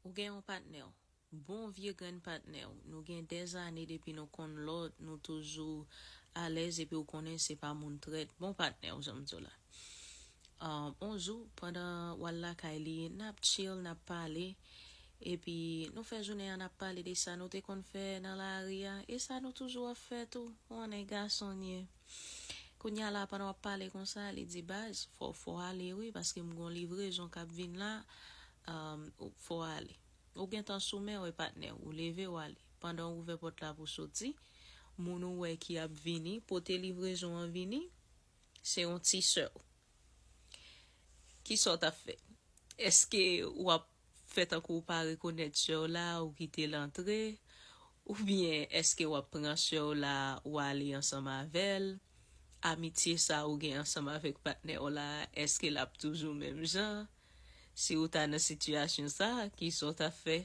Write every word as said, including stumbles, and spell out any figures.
Ou gen yon patnè w, bon vye grenn patnè w. Nou gen dèzane depi nou konn lòt, nou toujou alèz epi ou konnen se pa moun trèt. Bon patnè w, jan m di w la. Um, on jou, pandan w al lakay li, n ap chill, n ap pale. Epi nou fè jounen an, n ap pale de sa nou te konn fè nan lari a. E sa nou toujou ap fè tou. Ou konnen gason n ye. Kounye a la, pandan w ap pale konsa, li di, "Baz, fò, fò ale wi, paske m gon livrezon k ap vin la, um, fò ale." Ou gentan sou men w, e patnè, ou leve w ale. Pandan w ouvè pòt la pou soti, moun ou wè ki ap vini, pote livrezon an vini, se yon ti sè w. Kisa w t ap fè? Èske w ap fè tankou w pa rekonèt sè w la, ou kite l antre? Oubyen èske w ap pran sè w la, ou ale ansanm avè l? Amitye sa ou gen ansanm avèk patnè w la, èske l ap toujou menm jan? Si ou ta nan sitiyasyon sa, kisa w t ap fè?